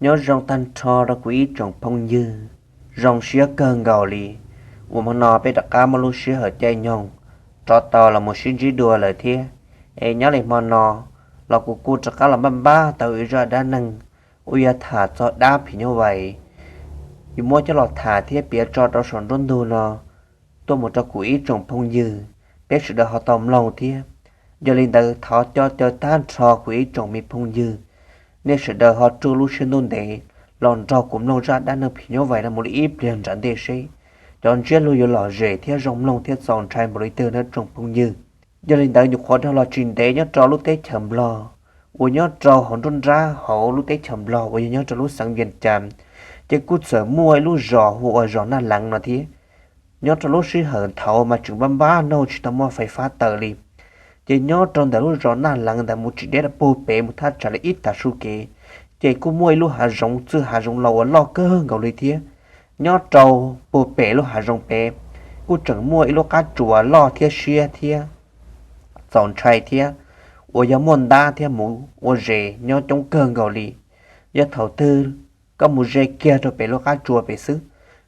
Nyob zoo tag nrho rau kuv ib tsoom phooj ywg, zoo siab kawg nkaus li uas hmo no peb rov qab muaj lub sij hawm caij nyoog rov tau los mus sib ntsib dua lawm thiab. Es nyob li hmo no los kuv kuj rov qab los npaj npab tau ib zaj dab neeg uas yog tham txog dab phim nyuj vais, yuav muab coj los tham thiab piav tso rau saum nruab ntug no tuaj mus rau kuv ib tsoom phooj ywg, peb sawv daws ho tau mloog thiab. Yog li ntawd thov coj caw tag nrho kuv ib tsoom me phooj ywg, nej sawv daws ho rub lub siab ntuj ntev los nrog kuv mloog zaj dab neeg phim nyuj vais no mus li ib pliag nram ntej seb cov ntsiab lus yuav lom zem thiab zoo mloog thiab txaus ntshai npaum li twg nawb tsoom phooj ywg. Yog li ntawd nyuam qhuav dhau los tsis ntev nyob rau lub teb chaws Nplog, uas nyob rau hauv nruab nrab hauv lub teb chaws Nplog uas yog nyob rau lub xeev Vias Cas, ces kuj txawm muaj ib lub zos hu ua zos Naj Leev no thiab. Nyob rau lub sij hawm thaud mas tseem npab npab nug tsis tau muaj fais fab taws li, ces nyob rau ntawm lub zos Naj Leev ntawd mus tsis deb rau puag pem mus thaj tsam li ib tag su kev, ces kuj muaj ib lub hav zoov, txwj hav zoov laus uas loj kawg nkaus li thiab. Nyob rau puag pem lub hav zoov pem kuj tseem muaj ib lub qab tsuas loj thiab siab thiab txaus ntshai thiab, uas yog muaj ntab thiab muv ua zes nyob coob kawg nkaus li. Yog thaum twg koj mus ze kiag rau pem lub qab tsuas pem xwb,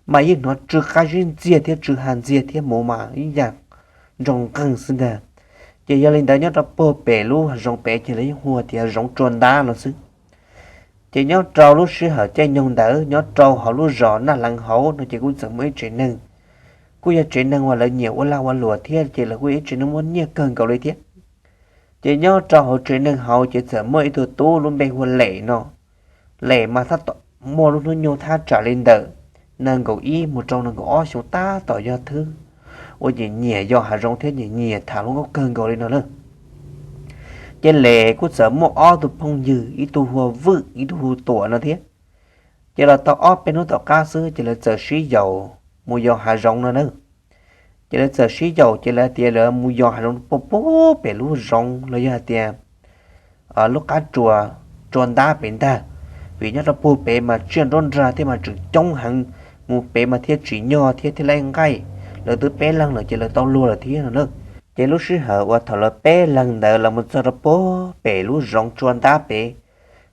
mas yeej hnov tsw qab zib ntxiag thiab tsw ha ntxiag thiab muv mas ib yam nroo nqeeg xwb ntag. Ces yog li ntawd nyob rau puag pem lub hav zoov pem ces lawv yeej hu tias zoov tsua ntab no xwb. Ces nyob rau lub sij hawm caij nyoog ntawd nyob rau hauv lub zos Naj Leev hauv no ces kuj txawm muaj ib tsev neeg, kuj yog tsev neeg uas lawv nyiam ua lag ua luam thiab ces lawv kuj yog ib tsev neeg muaj nyiaj kawg nkaus li thiab. Ces nyob rau hauv tsev neeg hauv ces txawm muaj ib tug tub lub npe hu ua Lem no. Lem mas tab tom muaj lub hnub nyoog thaj tsam li ntawm nees nkaum ib mus rau nees nkaum ob xyoo tab tom yog thwb, uas nyiam nyiam yos hav zoov thiab nyiam nyiam tham hluas nkauj kawg nkaus li no na. Ces Lem kuj txawm muaj ob tug phooj ywg, ib tug hu ua Vwj ib tug hu ua Tuam no thiab. Ces los tau ob peb hnub tom qab xwb ces lawv txawm sib yaum mus yos hav zoov no na. Ces lawv txawm sib yaum ces lawv tias lawv mus yos hav zoov puag puag pem lub zoov los yog hais tias lub qab tsuas tsua ntab pem ntag, vim nyob rau puag pem mas tsiaj nruab nrag thiab mas tseem coob heev, mus pem mas thiaj tsim nyog thiab thiaj laib nqaij. Lawv twb peb leeg lawm ces lawv tau luag lawm thiab no na. Ces lub sij hawm uas thaum lawv peb leeg ntawd lawv mus txog rau puag pem lub zoov tsua ntab pem,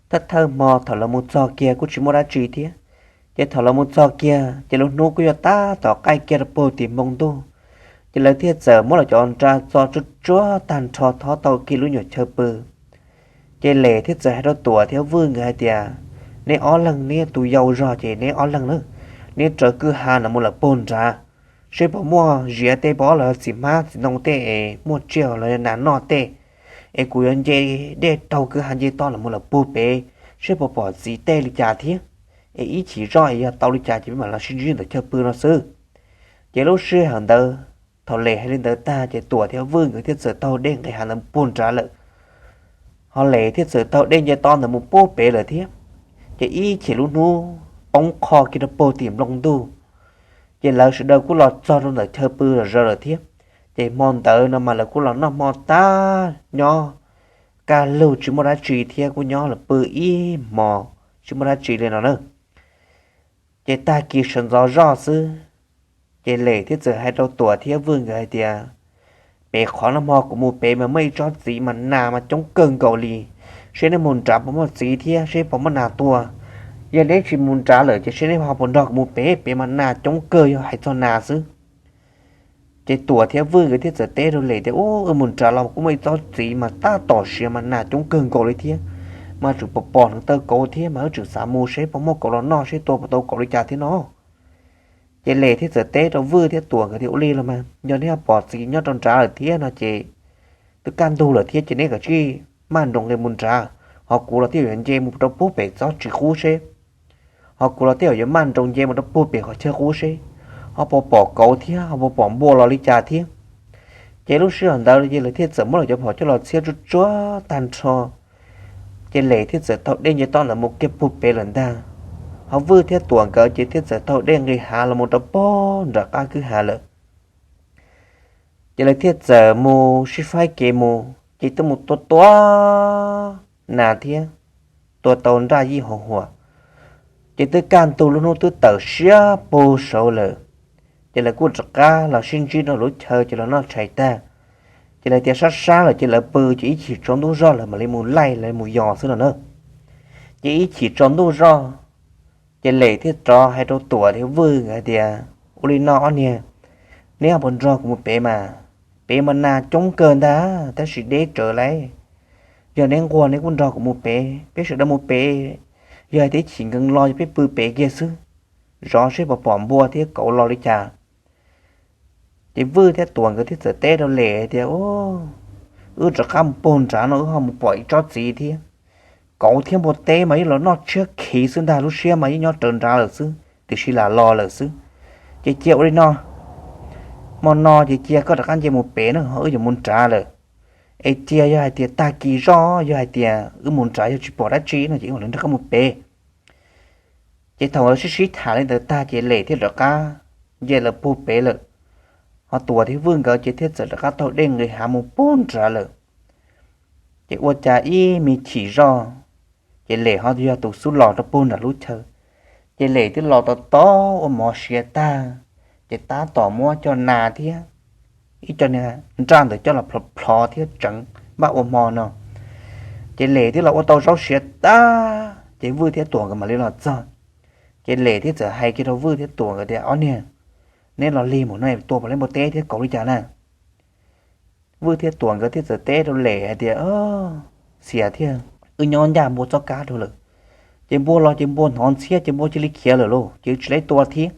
thawj thawj hmo thaum lawv mus txog kiag kuj tsis muaj dab tsi thiab. Ces thaum lawv mus txog kiag ces lub hnub kuj yog tab tom qaij kiag rau puag tim npoo ntuj, ces lawv thiaj txawm muab lawv cov nra txo tsuag tsuag tag nrho thob tau kiag lub nyuam chaw pw. Ces Lem thiaj txawm hais rau Tuam thiab Vwj nkawd hais tias, neb ob leeg neb tus yau zog ces neb ob leeg na, neb raws kwj ha no mus lawm puag nrad, seb puas muaj ziav tej pob los txiv hmab txiv ntoo tej es muaj tsiaj los yog nas noj tej, es kuv yuav nce dej raug kwj ha nce toj los mus lawm puag pem, seb puas pom txiv tej li cas thiab. Es ib chim zoj es yog tau li cas ces peb mam los sib ntsib ntawm chaw pw no xwb. Ces lub sij hawm ntawd thaum Lem hais li ntawd tag ces Tuam thiab Vwj nkawd thiaj txawm taug dej nqis hav ntawd puag nrad lawm. Ho Lem thiaj txawm taug dej nce toj ntawd mus puag pem lawm thiab. Ces ib chim lub hnub poob qho kiag rau puag tim npoo ntuj, ces lawv sawv daws kuj los txog rau ntawm chaw pw zom zaws lawm thiab. Ces hmo ntawd no mas lawv kuj los noj hmo tag nyob kaj lug tsis muaj dab tsi thiab kuj nyob lawv pw ib hmo tsis muaj dab tsi li no na. Ces tag kis sawv ntxov zoj xwb, ces Lem thiaj txawm hais rau Tuam thiab Vwj nkawd hais tias, pem qhov nag hmo kuv mus pem mas muaj ib tsob txiv mas nas mas coob kawg nkaus li, seb neb mus nrad puas muaj txiv thiab seb puas muaj nas tua. Yog neb tsis mus nrad lawm ces seb neb ho puas nrog kuv mus pem, pem mas nas coob kawg yog hais txog nas xwb. Ces Tuam thiab Vwj nkawd thiaj txawm teb rau Lem tias, ub, wb mus nrad los kuj muaj ib tsob txiv mas tab tom siav mas nas coob kawg nkaus li thiab, mas tseem pom pom hneev taw kauv thiab mas wb tseem xav mus seb puas muaj kauv los noj seb tua puas tau kauv li cas thiab no. Ces Lem thiaj txawm teb rau Vwj thiab Tuam nkawd tias, ua li los mas yog neb ho pom txiv nyob rau nrad lawm thiab no ces twb kaj ntug lawm thiab ces neb kav tsij maj nroos nqis mus nrad, ho kuv los thiaj yuav nce mus rau puag pem tsob txiv qub seb, ho kuv los thiaj yuav maj nroos nce mus rau puag pem qhov chaw qub seb ho puas pom kauv thiab ho puas pom npua los li cas thiab. Ces lub sij hawm ntawd ces lawv thiaj txawm muab lawv cov phom coj los txhiab tsuag tsuag tag nrho, ces Lem thiaj txawm taug dej nce toj ntawd mus kiag puag pem lawm ntag. Ho Vwj thiab Tuam nkawd ces thiaj txawm taug dej nqis hav los mus rau puag nram qab kwj ha lawm. Ces lawv thiaj txawm mus sib faib kev mus ces twb mus tua tua nas thiab tua tau nraj yij hauv huam, ces twb kaj ntug lub hnub twb tawm siab puag saud lawm. Ces lawv kuj rov qab los sib ntsib rau lub chaw ces los noj tshais tag, ces lawv tias sab sab lawm ces lawv pw ces ib chim tsaus ntuj zog lawv mam li mus laij lawv mus yos xwb no na. Ces ib chim tsaus ntuj zoj, ces Lem thiaj rov hais rau Tuam thiab Vwj hais tias, ua li no ob niag, neb ho puas nrog kuv mus pem mas? Pem mas nas coob kawg ntag tab sis deb tsawv lauj. Yog neb nquag neb kuj nrog kuv mus pem, peb sawv daws mus pem, yog hais tias ib chim nkees los yog peb pw pem kiag xwb, zov seb puas pom npua thiab kauv los li cas. Ces Vwj thiab Tuam nkawd thiaj txawm teb rau Lem hais tias, wb rov qab mus puag nrad no wb ho mus pom ib tsob txiv thiab. Kauv thiab npua teb mas yeej los noj tshiab khiv xwb ntag, lub siab mas yeej nyob rawv nrad lawm xwb, tiam sis lam los lawm xwb. Ces cia ua li no, hmo no ces cia koj rov qab nce mus pem na, ho wb yuav mus nrad lawm. Es cia yog hais tias tag kis zoj yog hais tias wb mus nrad yog tsis pom dab tsi no ces wb mam li rov qab mus pem. Ces thaum sib sib tham li ntawd tag ces Lem thiaj rov qab nce lawm puag pem lawm. Ho Tuam thiab Vwj nkawd ces thiaj txawm rov qab taug dej nqis hav mus puag nrad lawm. Ces ua cas ib me chim zoj, ces Lem ho yog tus xub los rau puag nram lub chaw. Ces Lem twb los tos tos ua mov siav tag, ces tab tom muab cov nas thiab ib co nraj ntawd coj los plhov plhov thiab tseev npaj ua hmo no. Ces Lem twb los ua tau zaub siav tag ces Vwj thiab Tuam nkawd mam li los txog. Ces Lem thiaj txawm hais kiag rau Vwj thiab Tuam nkawd tias, ob niag, neb los lig mus no tua puas tau npua teb thiab kauv li cas na? Vwj thiab Tuam nkawd thiaj txawm teb rau Lem hais tias, xiam thiab, wb nyob ncaj npua txoj kab rau lawm. Ces npua los ces npua hnov ntxhiab ces npua cia li khiav lawm lauj, ces tsis laib tua thiab.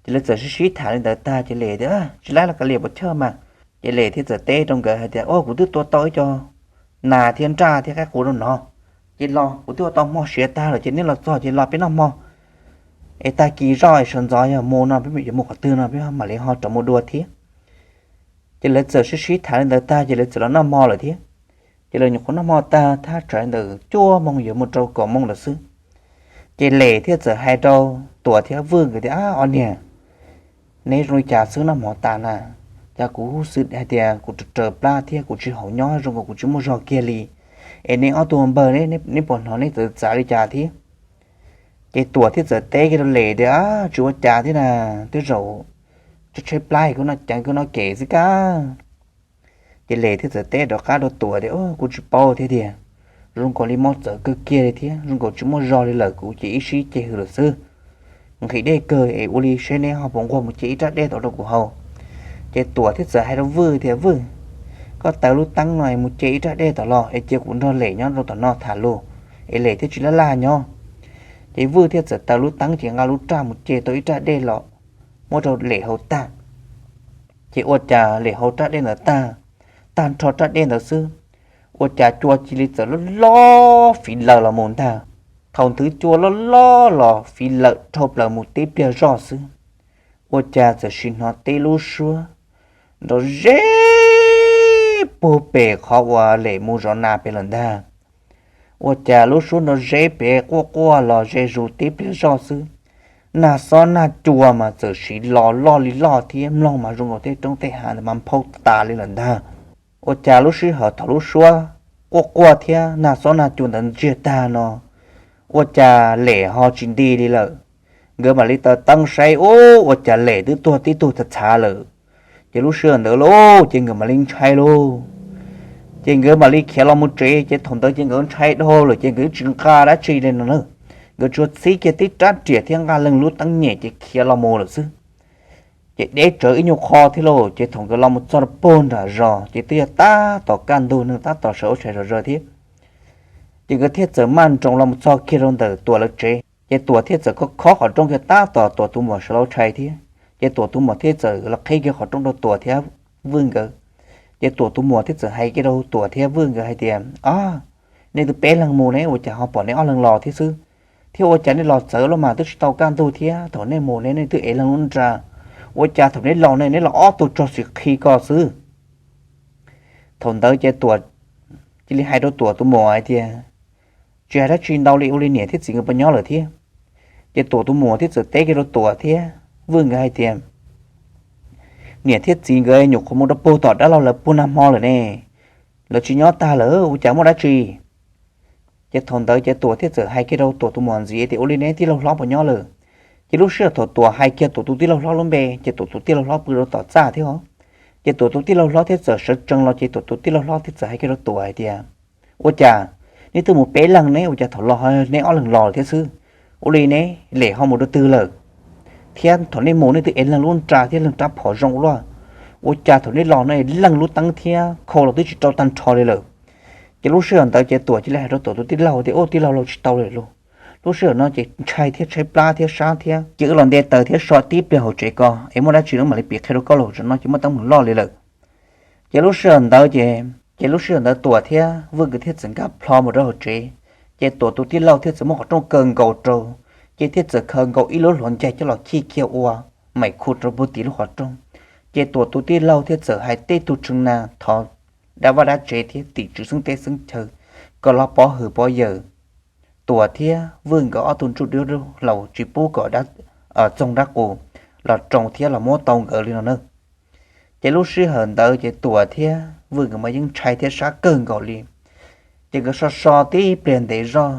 Ces lawv txawm sib sib tham li ntawd tag ces Lem tias, tsis laib los kav liam puas chawj mas. Ces Lem thiaj txawm teb rau nkawd hais tias, o, kuv twb tua tau ib co nas thiab nraj thiab qaib qus rau no. Ces los kuv twb ua tau hmo siav tag lawm ces neb los txog ces los peb noj hmo. Es tag kis zoj es sawv ntxov yog mus no peb yuav mus qhov twg no peb mam li ho rov mus dua thiab. Ces lawv txawm sib sib tham li ntawd tag ces lawv txawm los noj hmo lawm thiab. Ces lawv nyuam qhuav noj hmo tag thaj tsam li ntawm cuaj moos yuav mus rau kaum moos lawm xwb. Ces Lem thiaj txawm hais rau Tuam thiab Vwj nkawd tias, ob niag, neb zoo li cas xwb noj hmo tas na? Cas kuv huj xwb hais tias kuv raws raws plab thiab kuv tsis haum nyob zoo nkaus kuv tsis muaj zog kiag li. Es neb ob tug npawg neb puas hnov neb txawv txav li cas thiab? Ces Tuam thiaj txawm teb kiag rau Lem tias, tsis ua cas thiab na, tej zaum tshaib tshaib plab kuv noj ceev kuv noj kem xwb kab. Ces Lem thiaj txawm teb rov qab rau Tuam tias, kuv tsis paub thiab tiag, zoo nkaus li mob txawv kawg kiag li thiab zoo nkaus tsis muaj zog li lawm kuv ces ib sib ceg hws lawm xwb. Nqhis dej kawg es ua li seb neb ho puas nquag mus ce ib rab dej tom rau kuv haus. Ces Tuam thiaj txawm hais rau Vwj tias, Vwj, koj taws lub teeb no es mus ce ib rab dej tom los es cia kuv nrog Lem nyob rau tom no tham lus, es Lem thiaj tsis laj laj nyob. Ces Vwj thiaj txawm taws lub teeb ces nqa lub raj mus ce tau ib rab dej los muab rau Lem haus tag. Ces ua cas Lem haus rab dej ntawd tag, tag nrho rab dej ntawd xwb, ua cas cua cia li txawm loj loj fiv lawm los mus ntag. Thaum ntawd cua loj loj los fiv lawm dhau plaws mus tib pliag zoj xwb, ua cas txawm sim hnov tib lub suab nrov zeb puag pem qhov uas Lem mus zov nas pem lawm ntag. Ua cas lub suab nrov zeb pem quaj quaj los ze zus tib pliag zoj xwb, nag xob nag cua mas txawm sim los loj li loj thiab mloog mas zoo nkaus tej roob tej hav ntawd mas nphau tas li lawm ntag. Ua cas lub sij hawm thaum lub suab quaj quaj thiab nag xob nag cua ntawd ntsiag tag no, ua cas Lem ho tsis nti li lawm. Nkawd mam li taws teeb saib, ub, ua cas Lem twb tuag tib tug txhav txhav lawm. Ces lub sij hawm ntawd lauj ces nkawd mam li ntshai lauj. Ces nkawd mam li khiav los mus tsev, ces thaum ntawd ces nkawd ntshai dhau lawm ces nkawd tsis nqa dab tsi li no na. Nkawd tsuas txhib kiag tib rab riam thiab nqa leej lub teeb nyem ces khiav los mus lawm xwb. Ces deb tsawv ib nyuag qho thiab lauj, ces thaum nkawd los mus txog rau puag nram zos ces twb yog tab tom kaj ntug, neeg tab tom sawv ua tshais zom zaws thiab. Ces nkawd thiaj txawm maj nroos los mus txog kiag rau ntawm Tuam lawv tsev, ces Tuam thiaj txawm khob khob qhov rooj kiag tab tom Tuam tus muam sawv los ua tshais thiab. Ces Tuam tus muam thiaj txawm los qhib kiag qhov rooj rau Tuam thiab Vwj nkawd. Ces Tuam tus muam thiaj txawm hais kiag rau Tuam thiab Vwj nkawd hais tias, o, nej twb peb leeg mus ne ua cas ho pom neb ob leeg los thiab xwb? Thiab ua cas nej los txawv los mas twb tsis tau kaj ntug thiab, thaum nej mus ne nej twb ev leeg lub nra, ua cas thaum neb los ne neb los ob tug tso xwm qhi ko xwb? Thaum ntawd ces Tuam cia li hais rau Tuam tus muam hais tias, tsis hais dab tsi ntau li, ua li niam thiab txiv nkawd puas nyob lawm thiab? Ces Tuam tus muam thiaj txawm teb kiag rau Tuam thiab Vwj nkawd hais tias, niam thiab txiv nkawd nyuam qhuav mus rau puag tom dab laug lawv puag nag hmo lawm ne, lawv tsis nyob tag lawm ua cas muaj dab tsi? Ces thaum ntawd ces Tuam thiaj txawm hais kiag rau Tuam tus muam ntxiv tias, ua li neb tij laug hlob puas nyob lawm? Ces lub sij hawm thaum Tuam hais kiag Tuam tus tij laug hlob lub npe ces Tuam tus tij laug hlob pw rau tom txaj thiab os. Ces Tuam tus tij laug hlob thiaj txawm sawv tsees los ces Tuam tus tij laug hlob thiaj txawm hais kiag rau Tuam hais tias, ua cas Neb twb mus peb leeg ne, ua cas thaum los neb ob leeg los thiab xwb? Ua li ne, Lem ho mus rau twg lawm? Thiab thaum nej mus nej twb ev leeg lub nra thiab leeg rab phom zoo ua luaj, ua cas thaum nej los no leeg lub teeb thiab khau los twb tsis rau tag nrho li lawm? Ces lub sij hawm ntawd ces Tuam cia li hais rau Tuam tus tij laug tias, Ub, tij laug, laug tsis tau li lauj. Lub sij hawm no ces ntshai thiab tshaib plab thiab sab thiab, ces wb los nte taws thiab so tib pliag hauv tsev ko es muaj dab tsi wb mam li piav qhia rau koj. Los zaum no ces muaj teeb meem loj li lawm. Ces lub sij hawm ntawd ces, ces lub sij hawm ntawd Tuam thiab Vwj nkawd thiaj txawm nkag plho mus rau hauv tsev. Ces Tuam tus tij laug thiaj txawm muab qhov rooj kaw nkaus rau, ces thiaj txawm khaws nkaus ib lub hluav ncaig coj los khij kiag ua maim khu rau puag tim lub qhov rooj. Ces Tuam tus tij laug thiaj txawm hais tej tug tshee na thov dab vaj dab tsev thiab tim tswv xeeb teb xeeb chaw kom los pov hwm pov yawm Tuam thiab Vwj nkawd ob tug ntsuj duab hlau tsis pub kom dab, txoog dab qus los rau thiab los muab tau nkawd li no na. Ces lub sij hawm ntawd ces Tuam thiab Vwj nkawd mas yeej ntshai thiab sab kawg nkaus li. Ces nkawd so so tib pliag ntev zog,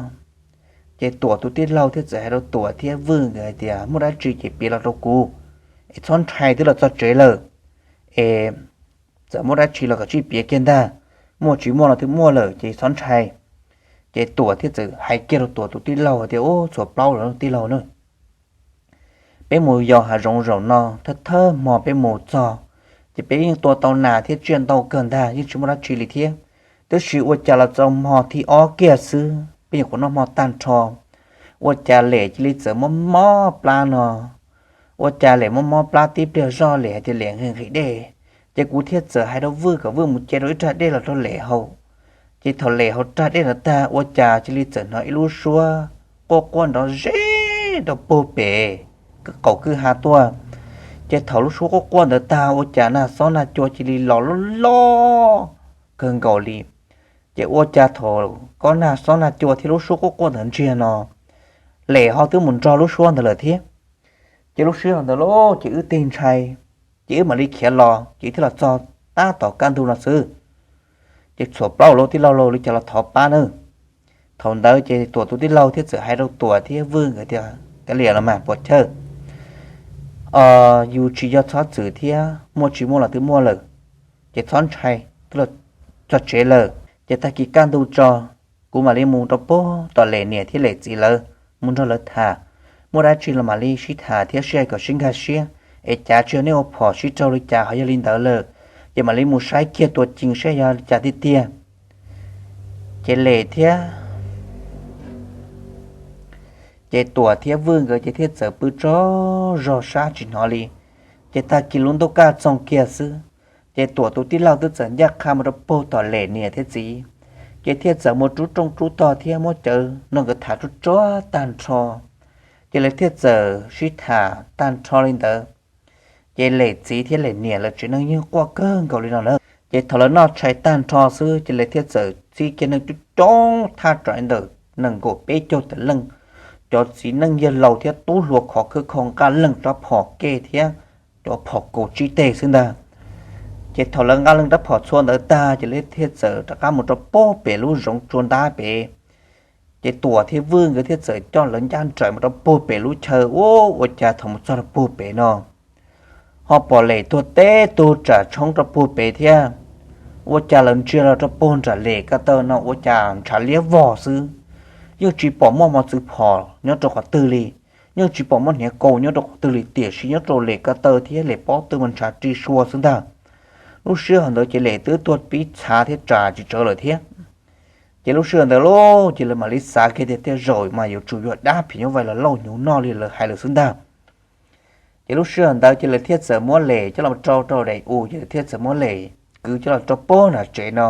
ces Tuam tus tij laug thiaj txawm hais rau Tuam thiab Vwj nkawd hais tias, Muaj dab tsi ces piav los rau kuv, es txhob ntshai, twb los txog tsev lawm, es txawm muaj dab tsi los kom tsij piav kiag ntag, muaj tsis muaj los twb muaj lawm ces txhob ntshai. Ces Tuam thiaj txawm hais kiag rau Tuam tus tij laug tias, Ub, txhuam plaub lawm tij laug na. Peb mus yos hav zoov zaum no, thawj thawj hmo peb mus txog, ces peb yeej tua tau nas thiab tsiaj ntau kawg ntag, yeej tsis muaj dab tsi li thiab. Tab sis ua cas los txog hmo thib ob kiag xwb, peb nyuam qhuav noj hmo tag nrho, ua cas Lem cia li txawm mob mob plab no. Ua cas Lem mob mob plab tib pliag zog Lem hais tias Lem nqhis nqhis dej. Ces kuv thiaj txawm hais rau Vwj kom Vwj mus ce rau ib rag dej los rau Lem haus. Ces thaum Lem haus rag dej los tag ua cas cia li txawm hnov ib lub suab quaj quaj nrov zeb rau puag pem qaum kwj ha tuaj. Ces thaum lub suab quaj quaj ntawd tag ua cas nag xob nag cua cia li los loj loj kawg nkaus li. Ces ua cas thaum kob nag xob nag cua thiab lub suab quaj quaj ntawd ntsiag no, Lem ho twb mus nrog lub suab ntawd lawm thiab. Ces lub sij hawm ntawd lauj ces wb tig ntshai, ces wb mam li khiav los, ces thiaj los txog tab tom kaj ntug no xwb. Ces txhuam plaub lawm tij laug, li cas los thov pab nawb. Thaum ntawd ces Tuam tus tij laug thiaj txawm hais rau Tuam thiab Vwj nkawd tias, Kav liam los mas puas chawj, yus tsis yog txhob txwm thiab, muaj tsis muaj los twb muaj lawm, ces txhob ntshai, twb los txog tsev lawm. Ces tag kis kaj ntug tso, kuv mam li mus rau puag tom Lem niam thiab Lem txiv lawv, mus nrog lawv tham, muaj dab tsi los mam li sib tham thiab sib hais kom sib nkag siab, es cav tsis yog nej ua phom sib raug li cas ho yog li ntawd lawm, ces mam li mus saib kiag tuaj ceev saib yog li cas tiag tiag. Ces Lem thiab ces Tuam thiab Vwj nkawd ces thiaj txawm pw tsaug zog sab tsis hnov li. Ces tag kis lub ntuj kaj txoog kiag xwb, ces Tuam tus tij laug twb txawm ncaj qha mus rau puag tom Lem niam thiab txiv, ces thiaj txawm mus rub rooj rub tog thiab muab cawv nrog nkawd tham tsuag tsuag tag nrho. Ces lawv thiaj txawm sib tham tag nrho li ntawd. Ces Lem txiv thiab Lem niam lawv tsev neeg yeej quaj kawg nkaus li no na. Ces thaum lawv noj tshais tag nrho xwb ces lawv thiaj txawm txib kiag neeg coob coob thaj tsam li ntawm nees nkaum peb caug tawm leej, cov txiv neej yawg laus thiab tub hluas khov khwb kho nqa leej rab phom ke thiab cov phom kaus tsib teg xwb ntag. Ces thaum lawv nqa leej rab phom txhua ntawd tag ces lawv thiaj txawm rov qab mus rau puag pem lub zoov tsua ntab pem. Ces Tuam thiab Vwj nkawd thiaj txawm coj lawv ncaj nraim mus rau puag pem lub chaw. Ua, ua cas thaum mus txog rau puag pem no ho pom Lem tuag teb tug tsam tshoob rau puag pem thiab. Ua cas lawv ntsia los rau puag nram Lem ko taw no ua cas ntshav liab vog xwb, yeej tsis pom muaj mos txwv phom nyob rau qhov twg li, yeej tsis pom muaj hniav kaus nyob rau qhov twg li, tiam sis nyob rau Lem ko taw thiab Lem pob tw mas ntshav ri sua xwb ntag. Lub sij hawm ntawd ces Lem twb tuag pib txhav thiab tsam tsis tsawv lawm thiab. Ces lub sij hawm ntawd lauj ces lawv mam li xav kiag tias tej zaum mas yuav tsum yog dab phim nyuj vais los lauj hnyuv noj li lawv hais lawm xwb ntag. Ces lub sij hawm ntawd ces lawv thiaj txawm muab Lem coj los rau rau daim u, ces lawv thiaj txawm muab Lem kwv coj los rau puag nram tsev no.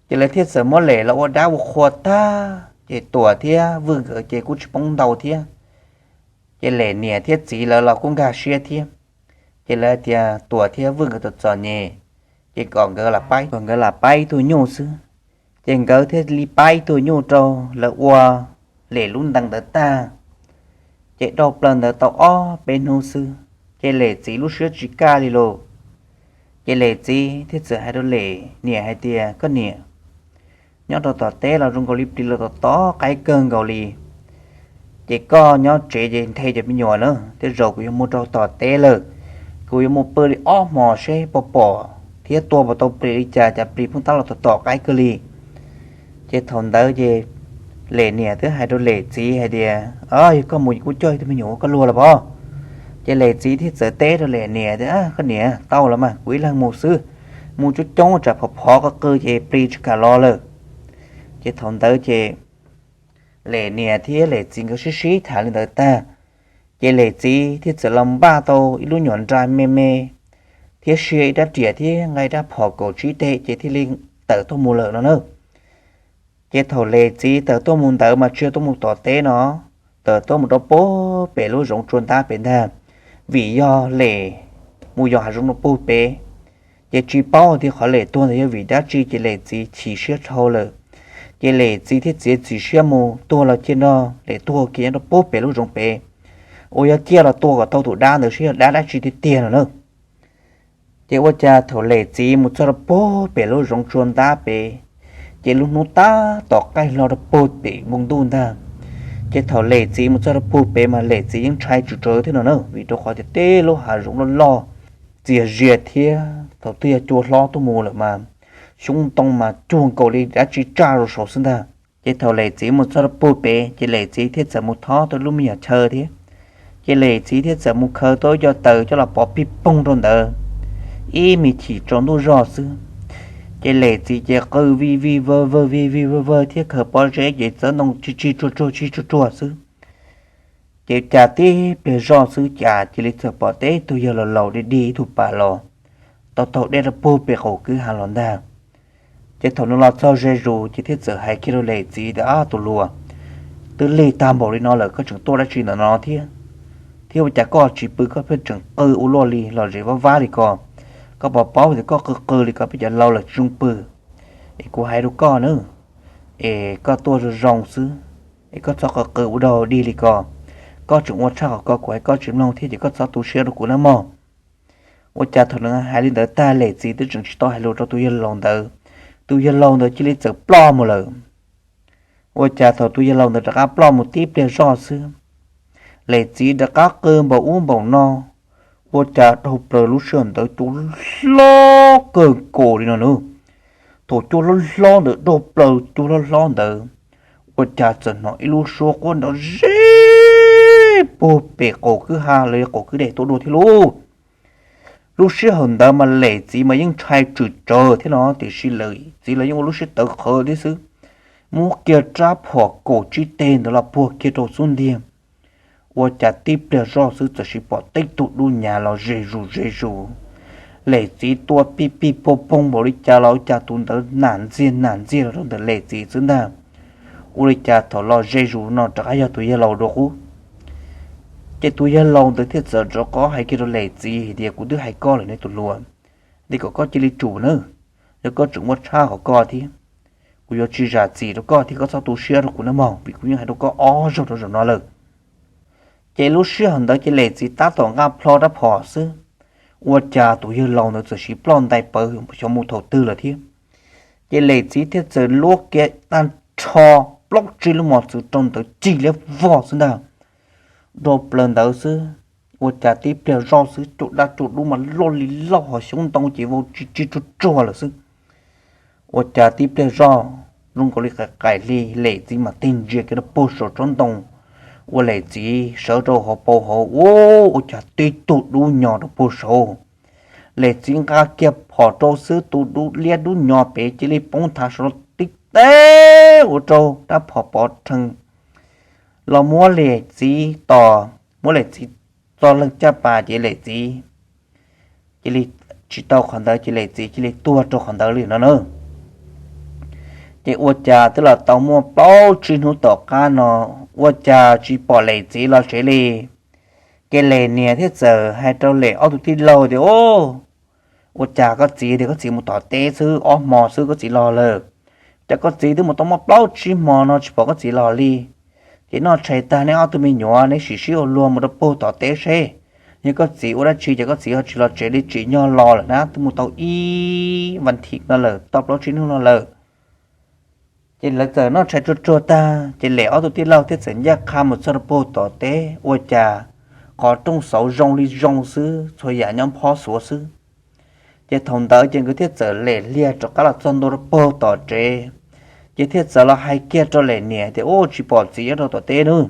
Ces lawv thiaj txawm muab Lem los ua dab ua qhua tag, ces Tuam thiab Vwj nkawd ces kuj tsis poob ntau thiab. Ces Lem niam thiab txiv lawv los kuj nkag siab thiab. Ces lawv tias Tuam thiab Vwj nkawd txom txom nyem, ces kom nkawd lam pab, kom nkawd lam pab ib tug nyuj xwb. Ces nkawd thiaj li pab ib tug nyuj rau lawv ua Lem lub ntees ntawd tag. Ces dhau plaws ntawd tau ob peb hnub xwb, ces Lem txiv lub siab tsis kaj li lauj. Ces Lem txiv thiaj txawm hais rau Lem niam hais tias, Koj niam, nyob rau tom teb los zoo nkaus li plis los tom tom qaib kawg nkaus li. Ces koj nyob tsev ces nthe cov me nyuam na, tej zaum kuv yuav mus rau tom teb lawm, kuv yuav mus pw li ob hmos seb puas pom thiab tua puas tau plis li cas, cas plis pheej tab los tom tom qaib kawg li. Ces thaum ntawd ces Lem niam twb hais rau Lem txiv hais tias, Yog koj mus kuv coj ib tug me nyuam ua koj luag los pov. Ces Lem txiv thiaj txawm teb rau Lem niam tias, Koj niam, tau los mas, kuv ib leeg mus xwb, mus coob coob tsam phov phov qw qw ces plig tsis kam los lawm. Ces thaum ntawd ces Lem niam thiab Lem txiv nkawd sib sib tham li ntawd tag, ces Lem txiv thiaj txawm los npaj tau ib lub nyuam nra me me thiab sia ib rab riam thiab nqa ib rab phom kaum tsib teg ces thiaj li tawm tuaj mus lawm no na. Ces thaum Lem txiv tawm tuaj mus ntawd mas tsis yog tuaj mus tom teb no, tawm tuaj mus rau puag pem lub zoov tsua ntab pem ntag, vim yog Lem mus yos hav zoov rau puag pem. Ces tsis paub tias qhov Lem tuag ntawd yog vim dab tsi ces Lem txiv chim siab dhau lawm. Ces Lem txiv thiaj txiav txim siab mus tuag los cia nrog Lem tuag kiag nyob rau puag pem lub zoov pem, uas yog ciaj los tua kom tau tus dab ntawd seb yog dab dab tsi tiag tiag no na. Ces ua cas thaum Lem txiv mus txog rau puag pem lub zoov tsua ntab pem, ces lub hnub tab tom qaij hlo rau puag pem npoo ntuj ntag. Ces thaum Lem txiv mus txog rau puag pem mas Lem txiv yeej ntshai tsum tsawv thiab no na, vim rau qhov tias tej lub hav zoov loj loj txias zias thiab thaum twg yog cua hlob tuaj mus lawm mas xyoob ntoo mas cuag nkaus li dab tsi tsaj rau saud xwb ntag. Ces thaum Lem txiv mus txog rau puag pem ces Lem txiv thiaj txawm mus thob tau lub me nyuam chaw thiab. Ces Lem txiv thiaj txawm mus khaws tau ib co taws coj los pov pig poog rau ntawd, ib me chim tsaus ntuj zog xwb. Ces Lem txiv ces qw vij vij vawg vawg vij vij vawg vawg thiab khaws pob zeb ces txawb ntoo tsig tsig tsuag tsuag tsig tsuag tsuag xwb. Ces cas tib pliag zoj xwb cas cia li txawm pom teb tug yawg laus laus dig dig ib tug pas los tau taug deb rau puag pem qaum kwj ha los ntag. Ces thaum nws los txog ze zus ces thiaj txawm hais kiag rau Lem txiv tias, Ob, tus hluas, twb lig tag npaum li no lawm koj tseem tuaj dab tsi ntawm no thiab? Thiab ua cas koj tsis pw koj pheej tseem qw ua luaj li los zem vab vab li ko? Koj puas paub tias koj qw qw li ko peb cov laus lawm tsis zoo pw? Es kuv hais rau koj na, es koj tuaj zoo zoo xwb, es koj txhob qw qw ua dog dig li ko. Koj tseem ua tshaj qhov ko kuv hais koj tsis mloog thiab ces koj txhob tu siab rau kuv nawb mog. Ua cas thaum nws hais li ntawd tag Lem txiv twb tseem tsis tau hais lus rau tus yawg laus ntawd, tus yawg laus ntawd cia li txawm ploj mus lawm. Ua cas thaum tus yawg laus ntawd rov qab ploj mus tib pliag zoj xwb, Lem txiv rov qab qw npaum ub npaum no, ua cas dhau plaws lub sij hawm ntawd cua hlob kawg nkaus li no na. Thaum cua hlob hlob ntawd dhau plaws cua hlob hlob ntawd, ua cas txawm hnov ib lub suab quaj nrov zeb puag pem qaum kwj ha los yog qaum kwj dej tuaj dua thiab lauj. Lub sij hawm ntawd mas Lem txiv mas yeej ntshai tsum tsawv thiab no tiam sis Lem txiv los yeej ua lub siab tawv qhawv thiab xwb, muab kiag rab phom kaum tsib teg ntawd los puag kiag rau xub ntiag. Ua cas tib pliag zoj xwb txawm sis pom tib tug dub nyav los ze zus ze zus. Lem txiv tua pij pij poog poog npaum li cas los ua cas tus ntawd nam ntxiag nam ntxiag los rau ntawm Lem txiv xwb ntag. Ua li cas thaum los ze zus no rov qab yog tus yawg laus dua qub. Ces tus yawg laus ntawd thiaj txawm rov qab hais kiag rau Lem txiv hais tias, Kuv twb hais koj lawm ne tus hluas, tias kom koj cia li tsum nawb, yog koj tseem ua tshaj qhov ko thiab, kuv yuav tsis zam txim rau koj thiab koj txhob tu siab rau kuv nawb mog, vim kuv yeej hais rau koj ob zaug rau zaum no lawm. Ces lub sij hawm ntawd ces Lem txiv tab tom nqa plho rab phom xwb, ua cas tus yawg laus ntawd txawm sis ploj ntais pawv xyov mus thaum twg lawm thiab. Ces Lem txiv thiaj txawm luab kiag tag nrho plaub tsib lub mos txwv rau ntawd cig liab vog xwb ntag. Dhau plaws ntawd xwb, ua cas tib pliag zoj xwb cua dab cua dub mas loj li loj ho xyoob ntoo ces vau tsis tsis tsuag tsuag lawm xwb. Ua cas tib pliag zoj zoo nkaus li qaim qaim hli Lem txiv mas tig ntsia kiag rau puag saum tsob ntoo, ua Lem txiv sawv rau hauv paus hauv ua, ua cas tib tug dub nyo rau puag saud. Lem txiv nqa kiag phom rau xwb tus dub liab dub nyo pem cia li poob thav saud los tib teg ua rau rab phom pov rhees los muab Lem txiv tos, muab Lem txiv txo leeg caj pas ces Lem txiv cia li tsis tau qhov ntawd ces Lem txiv cia li tuag rau qhov ntawd li no na. Ces ua cas twb los tau muaj plaub tsib hnub tom qab no, ua cas tsis pom Lem txiv los tsev li. Ces Lem niam thiaj txawm hais rau Lem ob tug tij laug tias, Ua cas koj txiv tias koj txiv mus tom teb xwb ob hmo xwb koj txiv los lawm, cas koj txiv twb mus tau muaj plaub tsib hmo no tsis pom koj txiv los li. Ces noj tshais tag neb ob tug me nyuam neb sim sib ua luag mus rau puag tom teb seb, yog koj txiv ua dab tsi ces koj txiv ho tsis los tsev li, tsim nyog los lawm na, twb mus tau ib vas thiv no lawm, tau plaub tsib hnub no lawm. Ces lawv txawm noj tshais tsuag tsuag tag ces Lem ob tug tij laug thiaj txawm ncaj qha mus txog rau puag tom teb, ua cas qhov rooj xauv zoo li zoo xwb, txhua yam nyob phob xuav xwb. Ces thaum ntawd ces nkawd thiaj txawm lem hlias rov qab los txog ntua rau puag tom tsev. Ces thiaj txawm los hais kiag rau Lem niam tias, Ub, tsis pom txiv nyob rau tom teb nawb.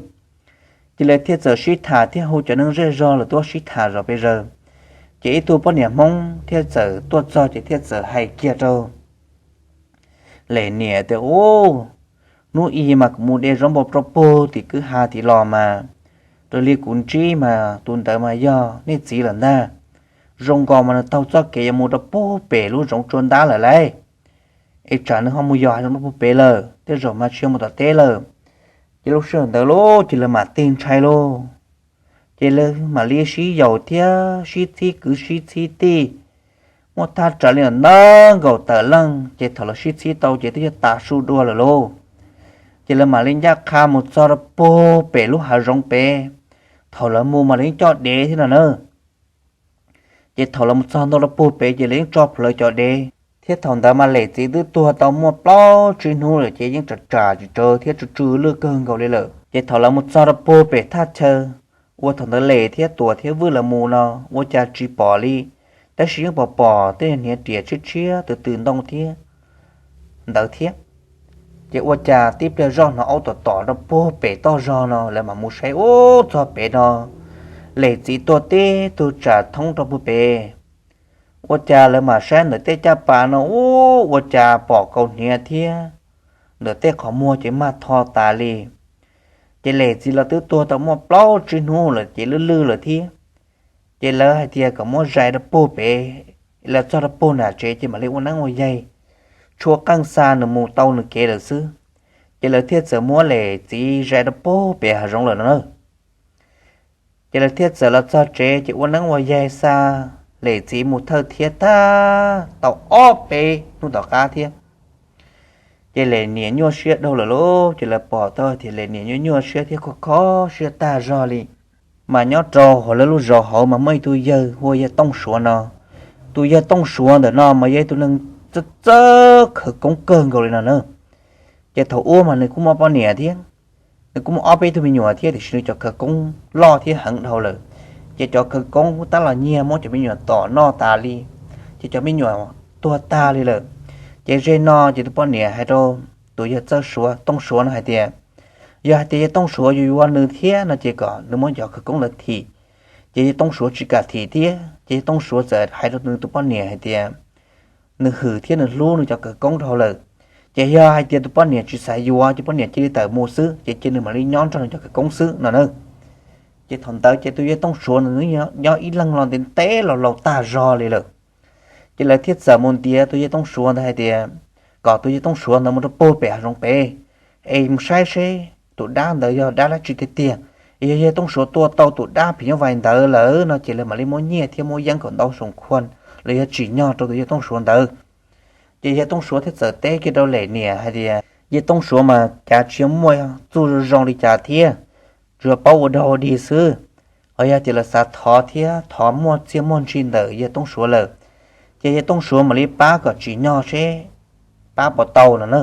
Ces lawv thiaj txawm sib tham thiab hu cov neeg zej zog los tuaj sib tham zom pes zaws. Ces ib tug poj niam Hmoob thiaj txawm tuaj txog ces thiaj txawm hais kiag rau Lem niam tias, Ub, hnub i mas kuv mus de zaub npua rau puag tim kwj ha tim los mas, raws li kuv ntsib mas tus ntawd mas yog nej txiv lawm ntag. Zoo nkaus mas nws taug txoj kev yuav mus rau puag pem lub zoov tsua ntab lawm lauj. Es tsam nws ho mus yos hav zoov rau puag pem lawm, tej zaum mas tsis yog mus tom teb lawm. Ces lub sij hawm ntawd lauj, ces lawv mam tig ntshai lauj. Ces lawv mam li sib yaum thiab sib txhib kwv sib txhib tij, muaj thaj tsam li ntawm nees nkaum tawm leej. Ces thaum lawv sib txhib tau ces twb yog tav su dua lawm lauj. Ces lawv mam li ncaj qha mus txog rau puag pem lub hav zoov pem. Thaum lawv mus mas lawv yeej coj dev thiab no na. Ces thaum lawv mus txog ntua rau puag pem ces lawv yeej tso plhuav cov dev, thiab thaum ntawd mas Lem txiv twb tuag tau muaj plaub tsib hnub lawm ces yeej tsam tsam tsawv thiab tsw tsw lwj kawg nkaus li lawm. Ces thaum lawv mus txog rau puag pem thaj chaw uas thaum ntawd Lem thiab Tuam thiab Vwj lawv mus no, ua cas tsis pom li, tab sis yeej pom pom tej hniav riam tshiab tshiab tws tws ntoo thiab ntawd thiab. Ces ua cas tib pliag zoj hnov aub tom tom rau puag pem toj zog no, lawv mam mus saib ub txog pem no, Lem txiv tuag tib tug tsam thoob rau puag pem. Ua cas lawv mam saib ntawm tej caj pas no ub, ua cas pom kaus hniav thiab ntawm tej qhov muag ces mag tho tas li. Ces Lem txiv los twb tuag tau muaj plaub tsib hnub lawm ces lwj lwj lawm thiab. Ces lawv hais tias kom muab zais rau puag pem, lawv txog rau puag nram tsev ces mam li ua neeb ua yaig, tshuab qeej xa nws mus tau nws kev lawm xwb. Ces lawv thiaj txawm muab Lem txiv zais rau puag pem hav zoov lawm no na. Ces lawv thiaj txawm los txog tsev ces ua neeb ua yaig xa Lem txiv mus thawj thiab tag tau ob peb hnub tom qab thiab. Ces Lem niam nyuaj siab dhau lawm lauj, ces lawv pom tau tias Lem niam nyuaj nyuaj siab thiab kho kho siab tag zog li. Mas nyob rau hauv lawv lub zos hauv mas muaj ib tug yawg hu ua yawg Tooj Suav no. Tus yawg Tooj Suav ntawm no mas yog ib tug neeg txawj txawj khawv koob kawg nkaus li no na. Ces thaum ub mas nws kuj muaj poj niam thiab, nws kuj muaj ob peb tug me nyuam thiab, tiam sis nws cov khawv koob loj thiab heev dhau lawm. Ces cov khawv koob kuj tab los nyiag muab cov me nyuam tom noj tas li, ces cov me nyuam tuag tag li lawm. Ces ze no ces tus poj niam hais rau tus yawg Txawj Suav, Tooj Suav no hais tias, yog hais tias yawg Tooj Suav yuav yuav nws thiab no ces kom nws muab cov khawv koob ntawd thim. Ces yawg Tooj Suav tsis kam thim thiab, ces yawg Tooj Suav txawm hais rau nws tus poj niam hais tias, nws hwm thiab nws hlub nws cov khawv koob dhau lawm. Ces yog hais tias tus poj niam tsis xav yuav ces poj niam cia li tawm mus xwb, ces cia nws mam li nyob nrog nws cov khawv koob xwb no na. Ces thaum ntawd ces tus yawg Tooj Suav ntawd nws nyob ib leeg los ntev ntev los laus tag zog li lawm. Ces lawv thiaj txawm mus ntiav tus yawg Tooj Suav ntawd hais tias, kom tus yawg Tooj Suav ntawd mus rau puag pem hav zoov pem, es mus saib seb tus dab ntawd yog dab dab tsi tiag tiag. Yog yawg Tooj Suav tua tau tus dab phim nyuj vais ntawd lawm no ces lawv mam li muab nyiaj thiab muab yeeb kom ntau xoom khuam los yog tsim nyog rau tus yawg Tooj Suav ntawd. Ces yawg Tooj Suav thiaj txawm teb kiag rau Lem niam hais tias, yawg Tooj Suav mas cav tsis muaj txuj zoo zoo li cas thiab, tsuas paub ua dog ua dig xwb. Ho yog tias lawv xav thov thiab thov muaj txiaj muaj ntsig ntawm yawg Tooj Suav lawm, ces yawg Tooj Suav mam li pab kom tsim nyog seb pab puas tau no na.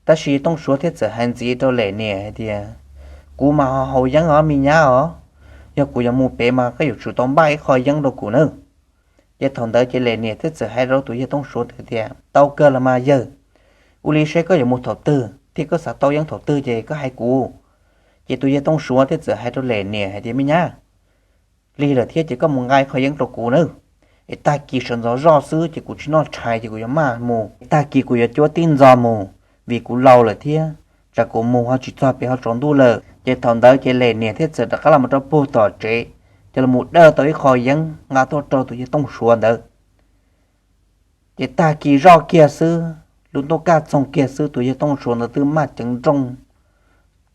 Tab sis yawg Tooj Suav thiaj txawm hais ntxiv rau Lem niam hais tias, kuv mas ho haus yeeb os me nyab os, yog kuv yuav mus pem mas koj yuav tsum tau npaj ib qho yeeb rau kuv nawb. Ces thaum ntawd ces Lem niam thiaj txawm hais rau tus yawg Tooj Suav tias, tau kawg los mas yawg, ua li seb koj yuav mus thaum twg thiab koj xav tau yeeb thaum twg ces koj hais kuv. Ces tus yawg Tooj Suav thiaj txawm hais rau Lem niam hais tias, me nyab, lig lawm thiab ces koj mus nqa qho yeeb rau kuv nawb, es tag kis sawv ntxov zoj xwb ces kuv tsis noj tshais ces kuv yuav maj mus, tag kis kuv yuav cuab tib ntxo mus, vim kuv laus lawm thiab tsam kuv mus ho tsis txog pem ho tsaus ntuj lawm. Ces thaum ntawd ces Lem niam thiaj txawm rov qab los mus rau puag tom tsev, ces los mus dawj tau ib qho yeeb nqa tuaj rau tus yawg Tooj Suav ntawd. Ces tag kis zoj kiag xwb, lub ntuj kaj txoog kiag xwb tus yawg Tooj Suav ntawd twb maj ceev nrooj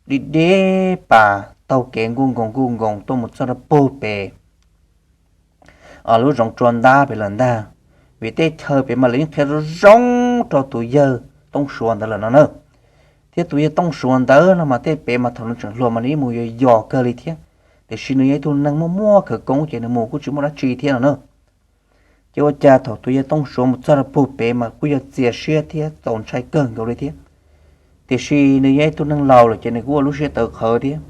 dib dib pas taug kev nkuj nkoos nkuj nkoos tuaj mus txog rau puag pem lub zoov tsua ntab pem lawm ntag, vim tej chaw pem mas lawv yeej qhia zoo zoo rau tus yawg Tooj Suav ntawd lawm no na. Thiab tus yawg Tooj Suav ntawd no mas tej pem mas thaum nws tseem hluas mas nws yeej mus yos yos kawg li thiab, tiam sis nws yog ib tug neeg muaj muaj khawv koob ces nws mus kuj tsis muaj dab tsi thiab no na. Ces ua cas thaum tus yawg Tooj Suav mus txog rau puag pem mas kuj yog txias siab thiab txaus ntshai kawg nkaus li thiab, tiam sis nws yog ib tug neeg laus lawm ces nws kuj ua lub siab tawv qhawv thiab.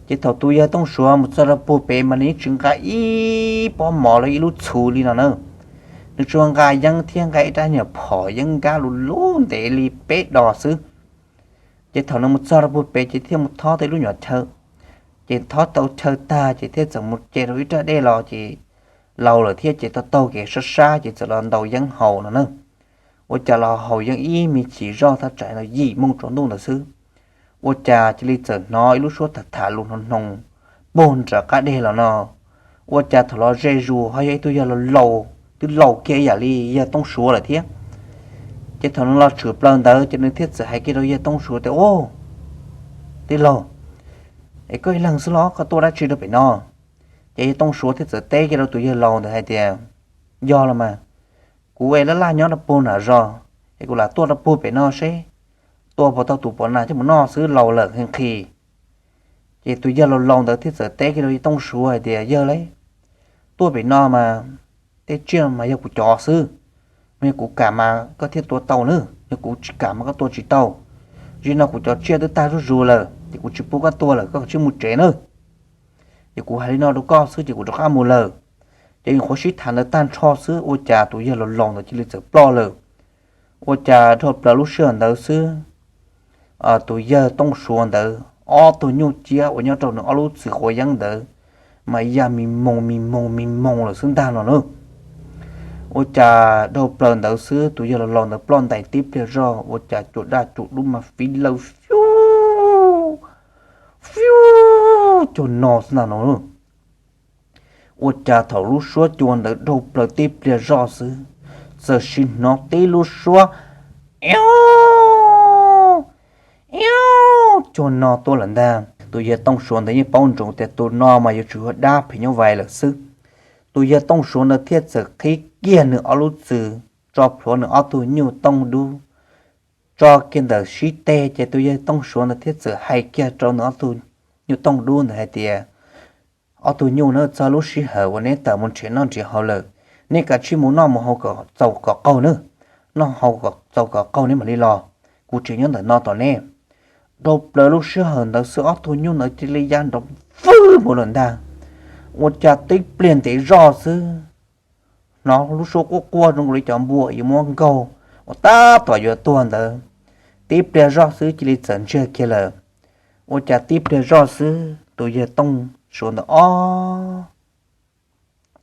Ces thaum tus yawg Tooj Suav mus txog rau puag pem mas nws yeej tsis nqa ib pob mov los ib lub txhuv li no na. Nws tsuas nqa yeeb thiab nqa ib rab nyuag phom yeeb nkab lus lub ntev li peb dos xwb. Ces thaum nws mus txog rau puag pem ces thiaj mus thob tau ib lub nyuag chaw. Ces thob tau chaw tag ces thiaj txawm mus ce rau ib rab dej los ces laus lawm thiab ces tau taug kev sab sab ces txawm los ntaus yeeb haus no na. Ua cas los haus yeeb ib me chim zoj thaj tsam li yim moo tsaus ntuj ntawd xwb, ua cas cia li txawm hnov ib lub suab tham tham lus hnoos hnoos puag nram qab deg los no. Ua cas thaum los ze zus ho yog ib tug yawg laus laus twb laus kiag ib yam li yawg Tooj Suav lawm thiab. Ces thaum nws los tshwm plaws ntawd ces nws thiaj txawm hais kiag rau yawg Tooj Suav tias, Au, tij laug, es koj ib leeg xwb los koj tuaj dab tsi rau pem no? Ces yawg Tooj Suav thiaj txawm teb kiag rau tus yawg laus ntawd hais tias, Yog los mas, kuv es laj laj nyob rau puag nram zos es kuv lam tuaj rau puag pem no seb tua puas tau tus pom nas coj mus noj xwb, laus lawm nqhis nqhis. Ces tus yawg laus laus ntawd thiaj txawm teb kiag rau yawg Tooj Suav hais tias, Yawg le, tuaj pem no mas tej tsiaj mas yog kuv cov xwb, mas yog kuv kam mas koj thiaj tua tau na, yog kuv tsis kam mas koj tua tsis tau. Zaum no kuv cov tsiaj twb tag zuj zus lawm ces kuv tsis pub koj tua lawm, koj cia li mus tsev nawb. Ces kuv hais li no rau koj xwb ces kuv rov qab mus lawm. Ces nyuam qhuav sib tham ntawd tag nrho xwb ua cas tus yawg laus laus ntawd cia li txawm ploj lawm. Ua cas dhau plaws lub sij hawm ntawd xwb, tus yawg Tooj Suav ntawd ob tug nyuj ciab uas nyob rau nws ob lub txwm quav yeeb ntawd mas ya mis moos mis moos mis moos lawm xwb ntag no na. Ua cas dhau plaws ntawd xwb tus yawg laus laus ntawd ploj ntais tib pliag zoj ua cas cua daj cua dub mas fiv lawm fiu fiu cuag no xwb ntag no. Ua cas thaum lub suab cua ntawd dhau plaws tib pliag zoj xwb, txawm sim hnov tib lub suab iu iu cuag no tuaj lawm ntag. Tus yawg Tooj Suav ntawd yeej paub ntsoov tias tus no mas yuav tsum yog dab phim nyuj vais lawm xwb. Tus yawg Tooj Suav ntawd thiaj txawm qhib kiag nws ob lub txwm tso plhuav nws ob tug nyuj tooj dub, tso kiag ntawm sib teg ces tus yawg Tooj Suav ntawd thiaj txawm hais kiag rau nws ob tug nyuj tooj dub ntawd hais tias, Ob tug nyuj na, txog lub sij hawm uas neb tawm mus nrhiav noj nrhiav haus lawm, neb kav tsij mus noj mus haus kom txaus kom qaug nawb, noj haus kom txaus kom qaug neb mam li los, kuv tseem nyob ntawm no tos neb. Dhau plaws lub sij hawm ntawd xwb ob tug nyuj ntawd cia li ya nrov vwj mus lawm ntag. Ua cas tib pliag ntev zoj xwb, hnov lub suab quaj quaj zoo nkaus li cov npua yuav muab nkaug uas tab tom yuav tuag ntawd. Tib pliag zoj xwb cia li txawm ntsiag kiag lawm. Ua cas tib pliag zoj xwb tus yawg Tooj Suav ntawd ob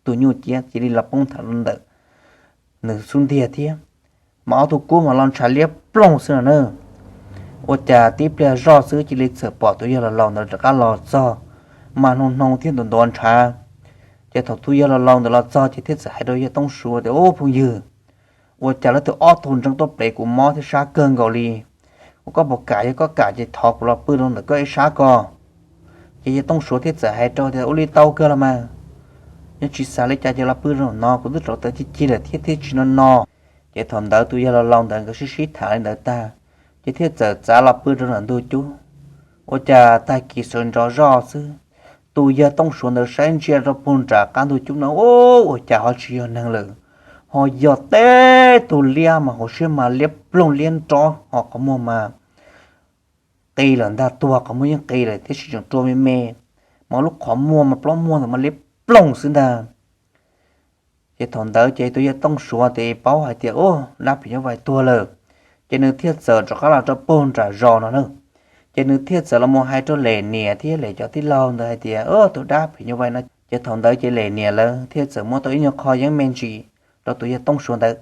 tug nyuj ciab cia li los poob nthav ntawm nws xub ntiag thiab, mas ob tug kub mas los ntshav liab ploog xwb no na. Ua cas tib pliag zoj xwb cia li txawm pom tus yawg laus laus ntawd rov qab los txog, mas hnoos hnoos thiab ntuav ntuav ntshav. Ces thaum tus yawg laus laus ntawd los txog ces thiaj txawm hais rau yawg Tooj Suav tias, Ub phooj ywg, ua cas lawv tus ob tug ntseeg tuaj plev kuv mob thiab sab kawg nkaus li. Ua koj puas kam, yog koj kam ces thov kuv los pw rau ntawm koj ib sab ko. Ces yawg Tooj Suav thiaj txawm hais rau tias, Ua li tau kawg los mas, yog tsis xav li cas ces los pw rau no, kuv twb rauv taws cig cig lawm thiab thiaj tsis no no. Ces thaum ntawd tus yawg laus laus ntawd nkawd sib sib tham li ntawd tag, ces thiaj txawm txav los pw rau ntawm ntug cub. Ua cas tag kis sawv ntxov zoj xwb, tus yawg Tooj Suav ntawd saib ntsia rau puag nram qab ntug cub no, ua cas ho tsis yog neeg lawm, ho yog teb tug liab mas hauv siab mas liab ploog liab nrob, ho qhov muag mas qis lawm ntag, tuag qhov muag yeej qis lawm thiab sis tseem rua me me, mas lub qhov muag mas plaub muag ntawd mas liab ploog xwb ntag. Ces thaum ntawd ces tus yawg Tooj Suav ces paub hais tias, Ub, dab phim nyuj vais tuag lawm. Ces nws thiaj txawm rov qab los rau puag nram zos no na. Ces nws thiaj txawm los mus hais rau Lem niam thiab Lem cov tij laug ntawd hais tias, Ub, tus dab phim nyuj vais no. Ces thaum ntawd ces Lem niam lawv thiaj txawm muab tau ib nyuag qho yeeb me ntsis rau tus yawg Tooj Suav ntawd.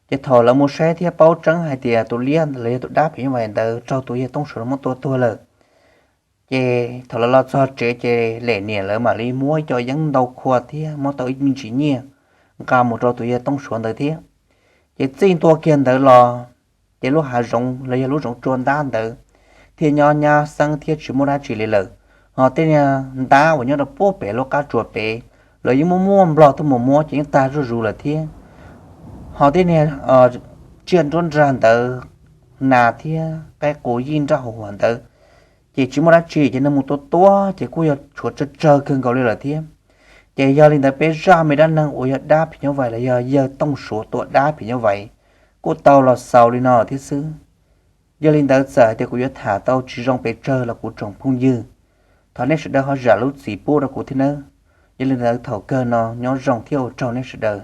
Ces thaum lawv mus saib thiab paub tseeb hais tias tus liab los yog tus dab phim nyuj vais ntawd raug tus yawg Tooj Suav muab tua tuag lawm, ces thaum lawv los txog tsev ces Lem niam lawv mam li muab ib co yeeb ntau khua thiab muab tau ib me ntsis nyiaj nqa mus rau tus yawg Tooj Suav ntawd thiab. Ces txij ntua kiag ntawd los, ces lub hav zoov los yog lub zoov tsua ntab ntawd thiaj nyob nyab xeeb thiab tsis muaj dab tsi li lawm. Ho tej niag ntab uas nyob rau puag pem lub qab tsuas pem, lawv yeej muaj muaj nplog tuaj mus muab ces yeej tag zuj zus lawm thiab. Ho tej niag tsiaj nruab nrag ntawd, nas thiab qaib qus yij nraj hauv huam ntawd, ces tsis muaj dab tsi ces neeg mus tua tua ces kuj yog tshuav tsawg tsawg kawg nkaus li lawm thiab. Ces yog li ntawd peb zaj me dab neeg uas yog dab phim nyuj vais los yog yawg Tooj Suav tua dab phim nyuj vais kuj tau los xaus li no thiab xwb. Yog li ntawd txawm hais tias kuv yuav tham tau tsis zoo pes tsawg los kuv tsoom phooj ywg, thov nej sawv daws ho zam lub txim pub rau kuv thiab nawb. Yog li ntawd thaum kawg no nyob zoo thiab ua tsaug nej sawv daws.